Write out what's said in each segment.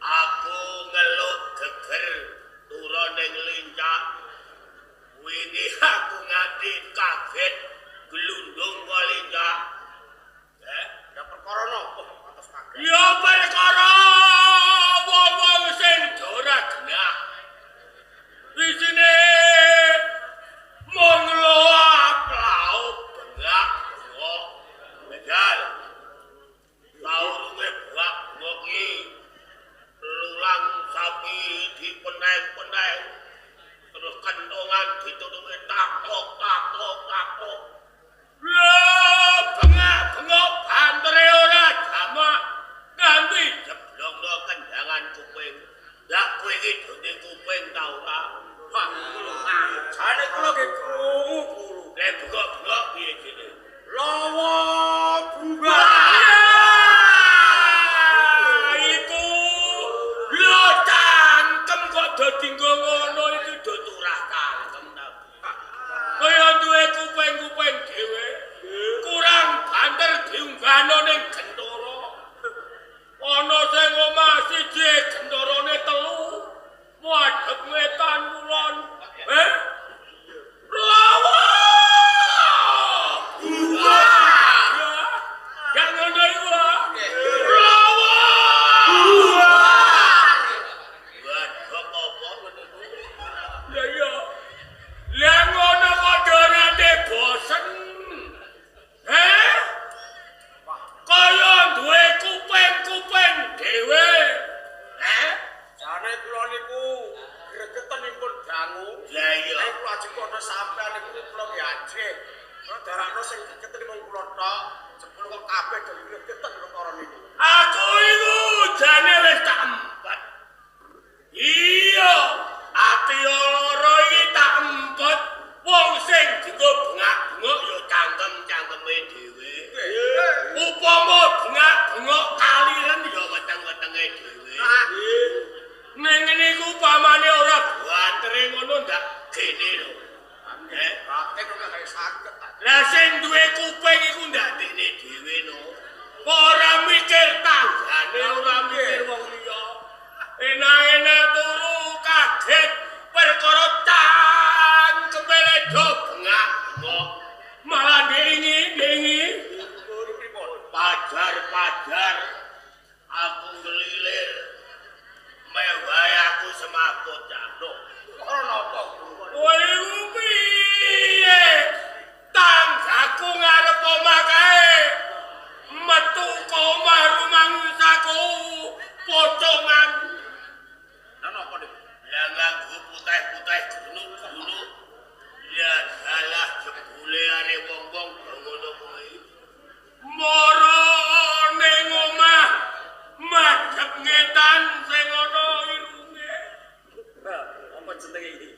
Aku ngeluk geger turun ning diusapi, dipeneng-peneng. Terus kentongan ditutupi takok, takok, takok. Lho, bengak-bengok bantere ora jamak. Nganti jeblongno kendangan kuping. Lah kowe iki dene kuping ta ora? Hah, jane kula nggih krungu guru. Lek bengok-bengok piye jenenge? Lawa bunga. Iku lho cangkem kok dadi ngono iki do turah cangkem ta. Kaya duwe kuping-kuping dhewe. Kurang banter diunggahno ning gentara. Ana sing omah siji gentarane telu. Madhep ngetan kulon. Eh? Lawa! Bunga! Ya ngono iku. Lawa! Bunga! Waduh apa ngono kuwi? Ya iya. Lah ngono kok dorane bosen. Eh? Kaya duwe kuping-kuping dhewe. Eh? Jane kula niku gregetenipun dangu. Lah iya. Nek kula ajeng kono sampean niku kula nggih ajih. Kula darakno sing gregeten mung kula tok, jebul kok kabeh do gregeten perkara niku. Aku iku jane wis tak empat. Iya, ati lara iki tak empet. Wong sing dienggo bengak-bengok ya cangkem-cangkeme dhewe. Upama bengak-bengok kaliren ya weteng-wetenge dhewe. Ning ngene iku upamane ora bantere ngono ndak gene lho. Praktek kok gak saged. Lah sing duwe kuping iku ndak dene dhewe no. Ora mikir tanggane, ora mikir wong liya. Enak-enak turu kaget perkara cangkeme do bengak-bengok. Malah ndengi-ndengi pajar-pajar aku ngelilir. Mewah aku semaput cah. Ora napa. Kowe iku piye? Tanggaku ngarep omah kae. Metu ka omah rumangsaku pocongan. Lah napa niku? Lah nganggo putih-putih gunung-gunung. Ya dalah jebule are wong-wong ngono kuwi. Mara ning omah madhep ngetan sing ana irunge. Apa jenenge iki?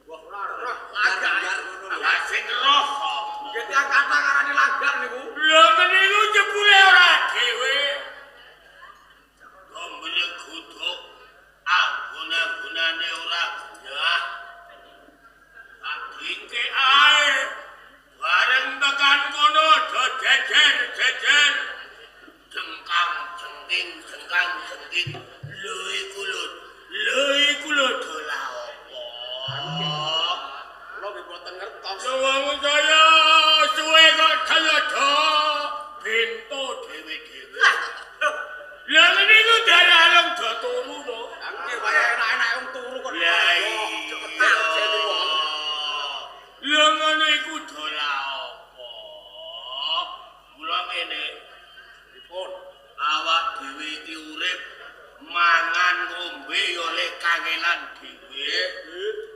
Wah, ora roh langgar ngono lho. Lah sing roh sapa? Nggih tiyang kathah ngarani langgar niku. Lha meniku jebule ora dhewe. Gombele guduk anggon-anggonane ora genah. Tak dike ae. Bareng tekan kono do jejer-jejer. Jengkang jengking jengkang jengking. Lho iku lho. Lho iku lho dolah apa? Kula nggih boten ngertos. Lho wong saya suwe kok kaya do bento dhewe-dhewe. Lah ngene iku darah wong do turu to. Nggih wayahe enak-enak wong turu kok. Lah iya. Lha ngono iku dolah apa? Mula ngene, Pripun? Awak dhewe iki urip mangan ngombe ya oleh kangelan dhewe.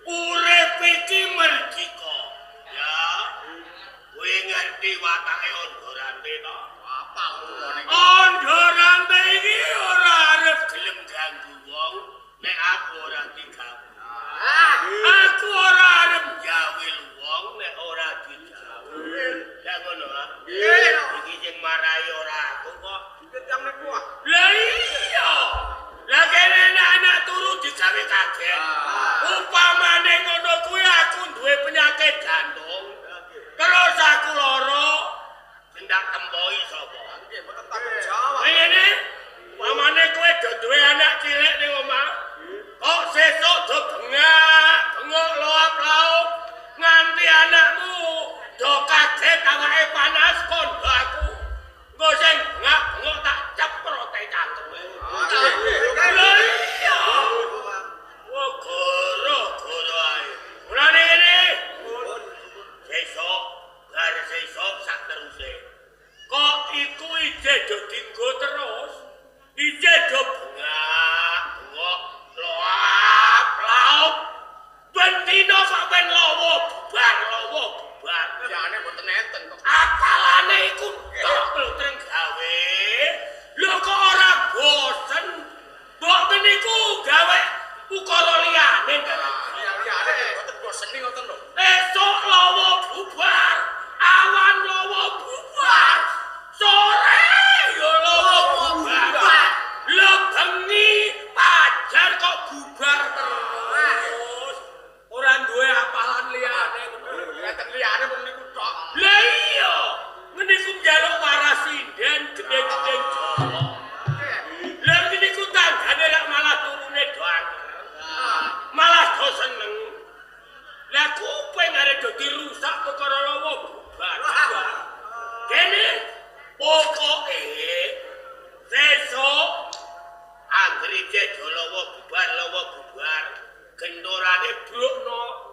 Urip iki merdika. Ya. Kowe ngerti watake Andharante to? Apal kula niku. Andharante iki ora arep gelem ganggu wong nek aku ora diganggu. Aku ora arep jawil wong nek ora dijawil. Ya ngono ah. Iki sing marai ora aku kok. Iki tiyang niku ah. Lah iya. Lah kene anak turu digawe kaget. Upamane ngono kuwi aku duwe penyakit jantung. Terus aku lara, ndak tempoi sapa? Nggih, mboten tanggung jawab. Ngene, upamane kowe do duwe anak cilik ning omah. Kok sesuk do bengak, bengok loap-laop nganti anakmu do kaget awake panas kondo aku. Engko sing bengak-bengok tak ceprote cangkeme. Lha iya. Wah, goro-goro ae. Mulane ngene. Sesuk, bar sesuk sak teruse. Kok iku ije do dinggo terus? Ije do bengak-bengok. Asli ngoten lho. Esuk lawa bubar, awan lawa bubar, sore ya lawa bubar. Lha bengi pajar kok bubar terus. Ora duwe apalan liyane. Ngeten liyane mung niku tok. Lah iya, ngene ku njaluk waras sinden gedhe-gedhe jala. Lah ngene ku tanggane lak malah turune do angker. Malah do seneng. Lah kuping arep do dirusak perkara lawa bubar. Kene pokoke sesuk anggere do lawa bubar, gendorane blokno.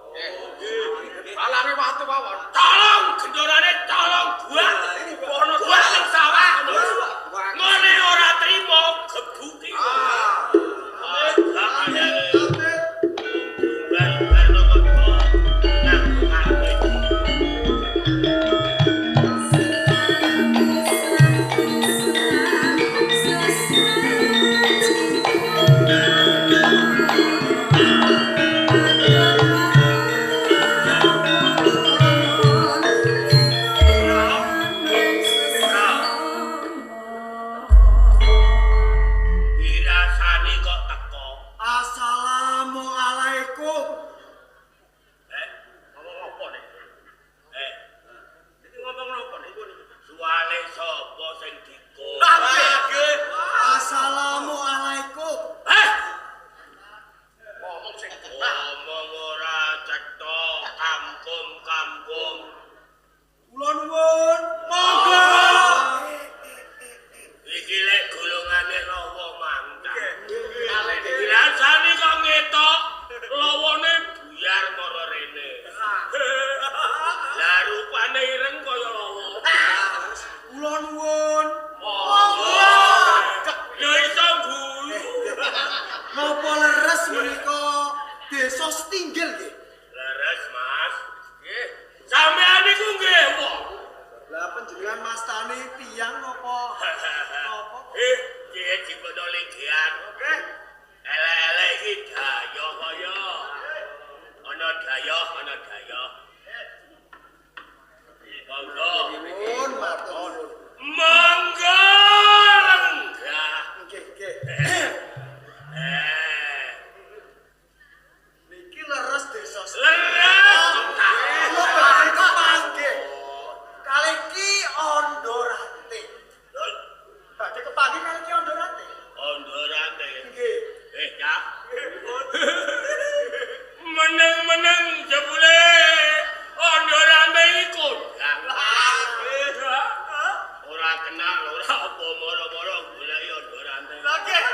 Balane watu mawon. Tolong gendorane tolong buat. Ono buat ning sawah. Ngene ora trimo gebuki. Dirasani kok teko. Assalamualaikum. Ngomong apa nek? Iki ngomong napa nek iku niku? Suwale sapa sing diko? Nggih. Assalamualaikum. Ngomong sing genah. Ngomong ora cetha, kamkum-kamkum. Kula nuwun. Monggo. Iki lek golongane rawa mangkat. Kalih Dirasani kok ngetok, lawane buyar mara rene. Lah rupane ireng kaya lawa. Kula nuwun. Monggo. Lha iso guyu. Napa leres menika desa Setinggil nggih? Leres, Mas. Nggih. Sampeyan niku nggih wong. Lah panjenengan mastane tiyang napa napa? Iki dipono legean. Nggih. Elek-elek iki dayoh kaya. Ana dayoh, ana dayoh. Monggo. Nuwun matur nuwun. Monggo lenggah. Nggih, nggih. Niki leres desa Setinggil. Leres kok. Kula badhe kepanggih. Kalih Ki Ondorante. Badhe kepanggih kalih Ki Ondorante. Ondorante. Nggih. Ya. Meneng-meneng jebule Ondorante iki kondang. Ora kenal ora apa moro-moro goleki Ondorante. Lah nggih.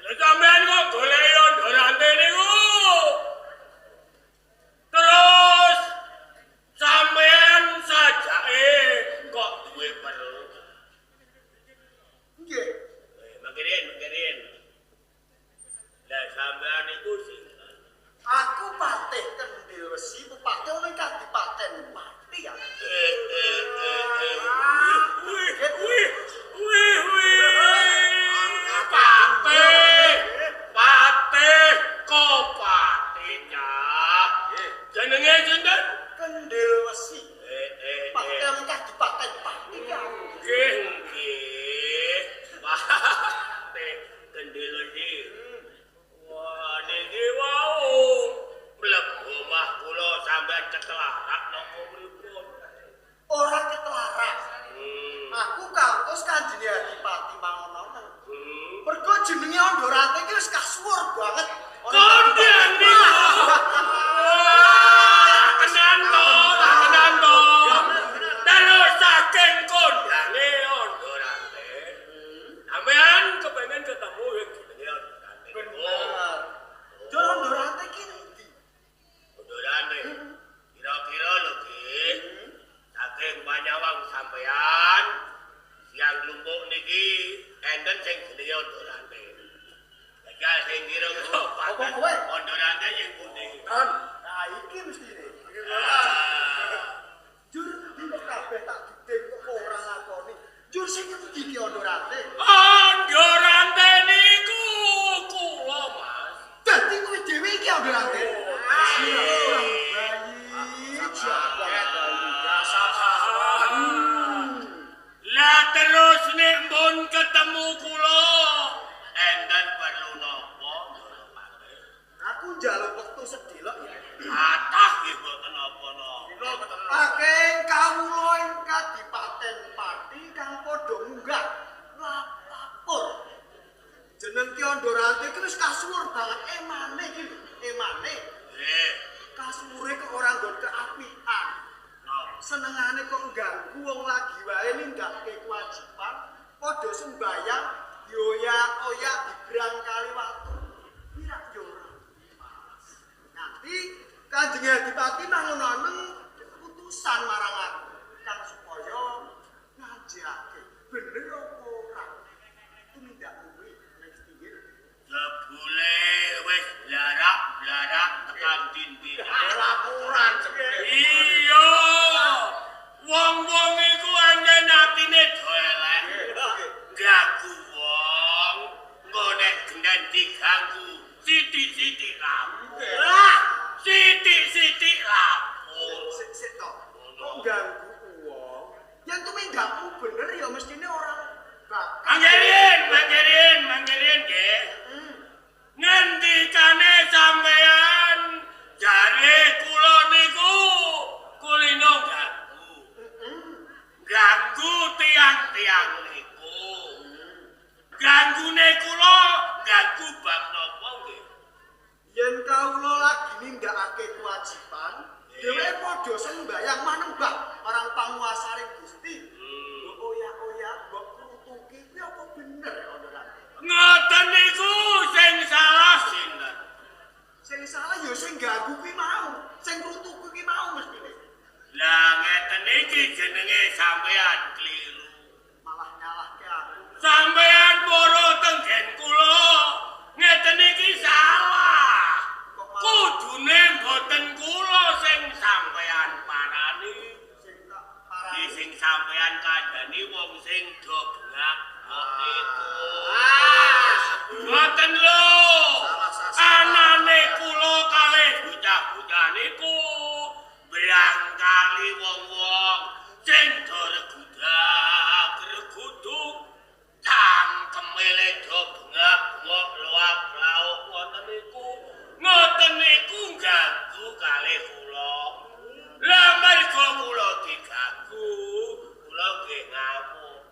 Lha sampean kok goleki Ondorante niku? Terus sampean sajake kok duwe perlu. Nggih. Mangkirin. Lah sampean niku sinten? Aku patih Kendil Wesi, bupati ana ing Kadipaten Pati ya. Wih, wih, wih, wih. Patih, patih, kok patih cah? Jenenge sinten? Kendil Wesi. Patih ana ing Kadipaten Pati ya. Nggih, nggih. Patih Kendil Wesi. Wah, niki wau mlebu omah kula sampean ketelarak napa pripun? Ora ketelarak. Aku kantos njaluk wektu sedelok ya. Kathah nggih mboten napa-napa. Akeh kawula ing Kadipaten Pati kang padha munggah lapor. Jeneng Ki Andorante iki wis kasuwur banget emane iki lho, emane. Nggih. Kasuwure kok ora nggon keapian. Senengane kok ngganggu wong lagi wae nindakake kewajiban, padha sembayang dioyak-oyak dibrang kali watu. Pirak yo ora. Mas. Nanti Kanjeng Adipati mangunonen keputusan marang aku kang supaya ngajake bener apa ora. Tumindak kuwi ning setinggil. Jebule wis blarak-blarak tekan dindi. Laporan jebule. Iya. Wong-wong iku anjen atine do elek. Ganggu wong, engko nek gendhan diganggu sithik-sithik rampung. Sithik-sithik rampung. Sik sik to. Kok ganggu wong? Yen tumindakmu bener ya mestine ora bakal. Manggerin, manggerin, manggerin nggih. Ngendikane sampean jare kula niku kulino ganggu. Ganggu tiang-tiang niku. Ganggune kula ganggu bab napa nggih? Yen kawula lagi nindakake kewajiban, dheweke padha sembayang manembah marang panguasane Gusti. Mbok oyak-oyak, mbok krutuki, kuwi apa bener ya Andorante? Ngoten niku sing salah sinten? Sing salah ya sing ganggu kuwi mau, sing krutuki kuwi mau mestine. Lah ngeten iki jenenge sampean kliru. Malah nyalahke aku. Sampean poro tenggen kula ngeten iki salah. Kudune mboten kula sing sampean parani. Sing tak parani. Sing sampean kandhani wong sing do bengak niku. Mboten lho. Anane kula kalih bocah-bocah niku brangkali wong-wong sing do regudak reguduk cangkeme le do bengak-bengok luap-lauk ngoten niku. Ngoten niku ganggu kalih kula. Lah mergo kula diganggu, kula nggih ngamuk.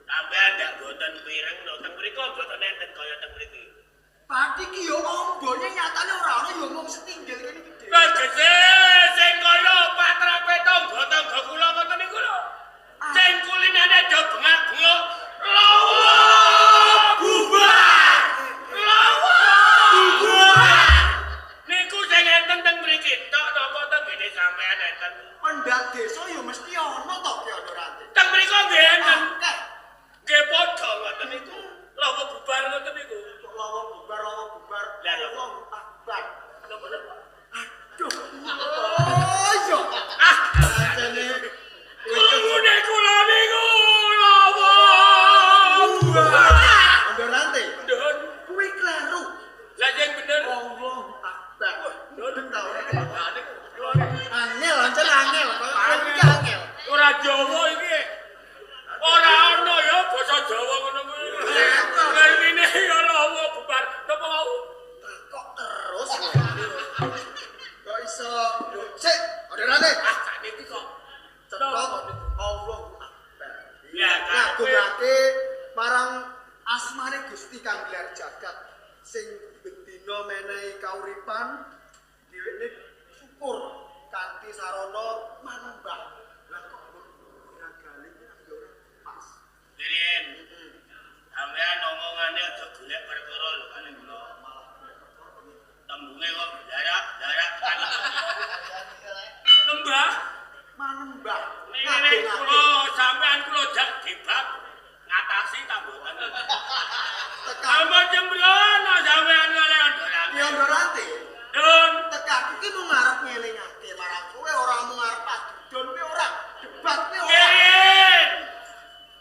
Sampeyan ndak mboten pireng lho, teng mriku mboten enten kaya teng mriki. Pati ki yo ombone nyatane ora ana yo mung setinggil kene iki dhewe. Tegese sing kaya patrape tangga-tangga kula ngoten niku lho. Sing kulinane do bengak-bengok lawa bubar. Lawa bubar. Niku sing enten teng mriki tok napa teng ngene sampean enten? Pendak desa yo mesti ana to Ki Andorante. Teng mriku nggih enten. Akeh. Nggih padha ngoten niku. Lawa bubar ngoten niku. Kok lawa bubar, lawa bubar. Lah lho. Allahu Akbar. Napa napa? Aduh. Oh iya. Ah, Jane krungune kula niku lawa bubar. Andorante. Ndon. Kuwi kleru. Lah sing bener. Allahu Akbar. Ndon. Tau. Lah niku Angel, ancen angel. Koyo iki angel. Ora Jawa iki. Ora ana ya basa Jawa ngono kuwi. Ngertine ya lawa bubar. Napa wau? Kok terus. Kok iso? Sik, Andorante. Ah, sakniki kok. Cetok Allahu Akbar. Ya, ngagungake marang asmane Gusti kang gelar jagat sing bendina menehi kauripan dheweke syukur kanthi sarana manembah. Lah kok mbok ragali kuwi ya ora pas. Dirin. Sampeyan omongane aja golek perkara lho kalih kula. Malah golek perkara piye? Tembunge kok darak-darak kan. Nembah. Manembah. Ngene kula sampean kula jak debat ngatasi ta mboten. Teka Ampun jembrono sampean kalih Andorante. Ki Andorante. Dun. Tekaku ki mung arep ngelingake marang kowe ora mung arep padudon kowe ora debat kowe ora. Ngerin.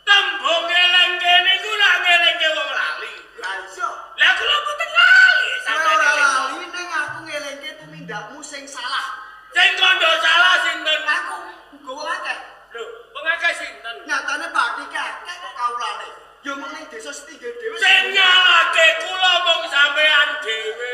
Tembung ngelingke niku lak ngelingke wong lali. Lah iya. Lah kula mboten lali Kowe sampean ora ngelingke. lali ning aku ngelingke tumindakmu sing salah. Sing kandha salah sinten? Aku uga wong akeh. Lho, wong akeh sinten? Nyatane bathi akeh kok kawulane. Ya mung ning desa setinggil dhewe. Sing nyalahke kula mung sampean dhewe.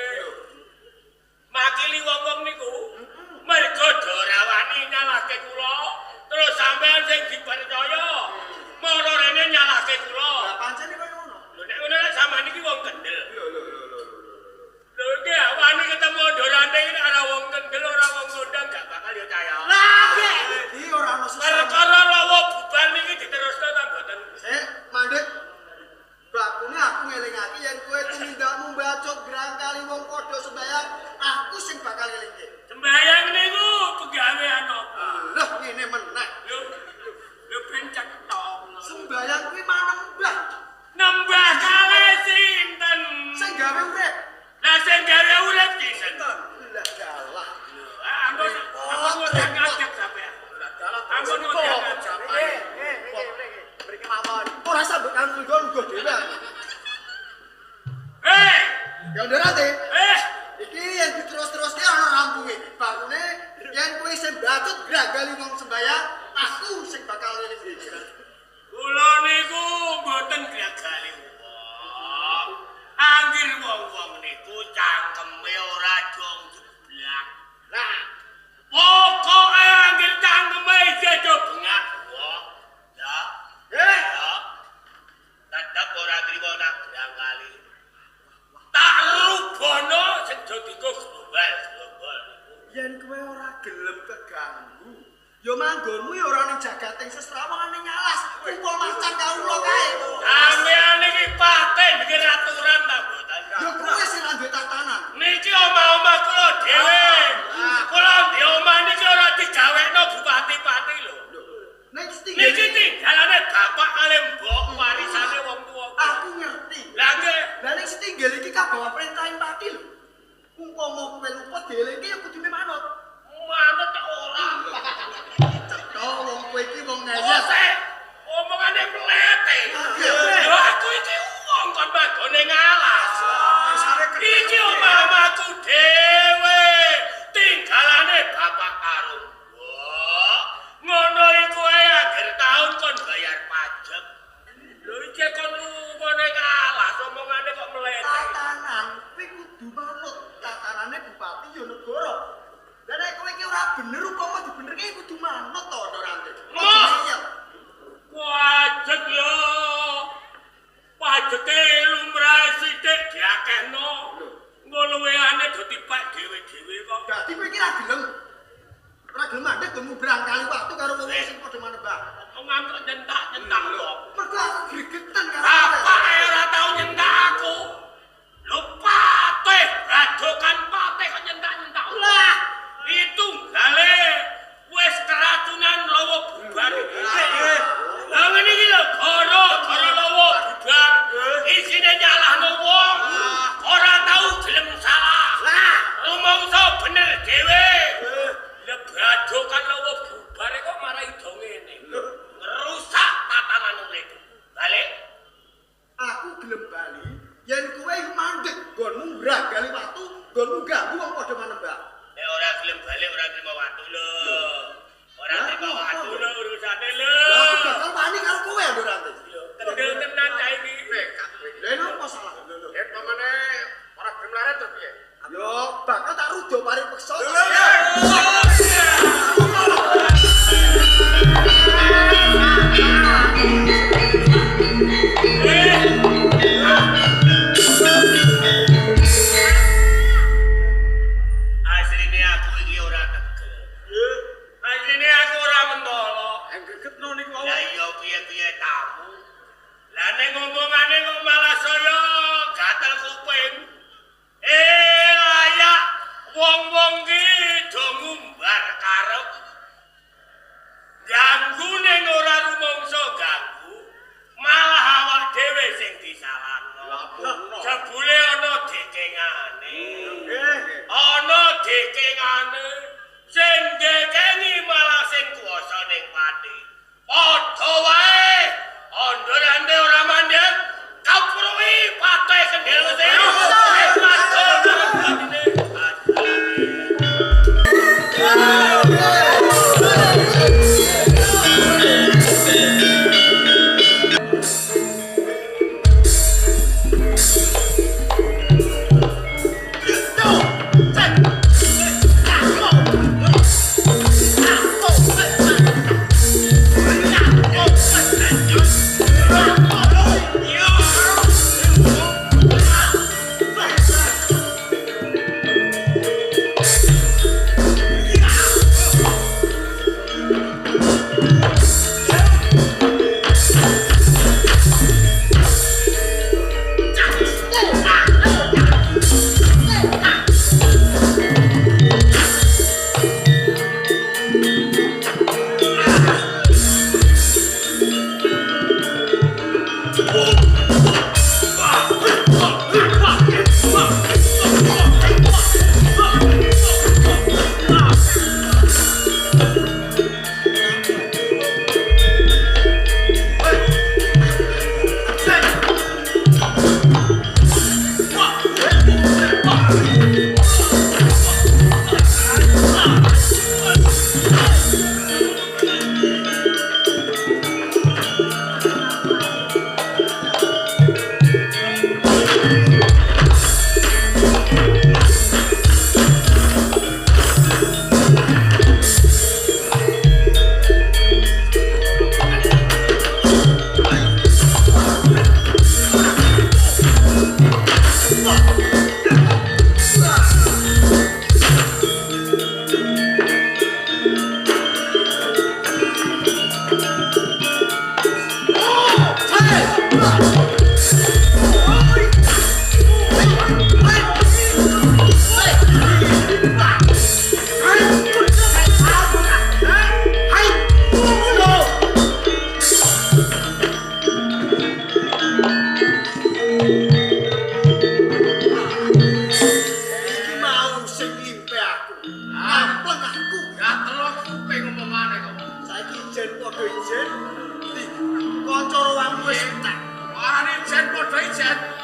ngragali wong sembayang, aku sing bakal eling. Kula niku mboten gragali wong. Anggir wong-wong niku cangkeme ora dong jeblak. Lah, pokoke anggir cangkeme isih do bengak wong. Ya. Ya. Tetep ora trimo tak grangkali. Tak rubono sing do dienggo global-global niku. Yen kowe ora gelem keganggu, ya manggonmu ya ora ning jagating sesrawongan ning alas, kumpul macan kawula kae. Sampeyan iki paten mikir aturan ta mboten? Ya kowe sing ra duwe tatanan. Niki omah-omah kula dhewe. Kula di omah niki ora digawekno bupati-pati lho. Nek Niki tinggalane bapak kalih mbok warisane wong tuwa. Aku ngerti. Lah nggih. Lah ning setinggil iki kabawa perintahan pati lho. Umpama kowe luput dielingke ya kudune manut. Manut ora. Cetha wong kowe iki wong Oh, ngeyel. sik. Omongane mlete. Lho aku iki wong kon manggone ngalas. Iki omah-omahku dhewe. Tinggalane bapak karo mbok. Ngono iku ae akhir taun kon bayar pajak. Lho iki kon lunga ning alas omongane kok mlete. Tatanan kuwi kudu manut. Tatanane bupati ya negara. Lah nek kowe iki ora bener upama dibenerke kudu manut to Ndorante. Wah. Pajak yo. Pajeke lumrah sithik diakehno. Ngono luwehane do tipak dhewe-dhewe kok. Dadi kowe iki ora gelem. Ora gelem mandek do mbrang kali waktu karo wong sing padha manembah. Omong kok nyentak-nyentak kok. Mergo aku gregeten karo kowe. Bapak ora tau nyentak aku. Lho patih, radokan patih kok nyentak-nyentak. Lah, itu gale wis keracunan lawa bubar. Lah ngene iki lho, gara-gara lawa bubar, isine nyalahno wong, ora tau gelem salah. Lah, rumangsa bener dhewe. Lah badokan lawa bubar kok marai do ngene. Ngerusak tatanan urip. Balik. Aku gelem bali yen kowe mandek nggonmu ngragali watu, nggonmu ganggu wong padha manembah. Nek ora gelem balik ora trimo watu lho. Ora trimo watu lho urusane lho. Lah aku bakal wani karo kowe Ndorante. Kendel tenan cah iki. Lha napa salah? Yen pamane ora gelem leren terus piye? Yo bakal tak rudo pari peksa. Asline aku iki ora tegel. Asline aku ora mentolo. Gregetno niku wau. Lah iya piye-piye tamu. Lah ning omongane kok malah saya gatel kuping. Layak wong-wong ki do ngumbar karep. Ganggu ning ora rumangsa ganggu, malah awak dhewe sing disalahno. Jebule ana dekengane. Ana dekengane sing dekengi malah sing kuwasa ning pati. Padha wae andorane ora mandek kapruwi patih kendel sing wadon batine. Padha ijen. Di kanca rawangku wis entek. Arane ijen padha ijen.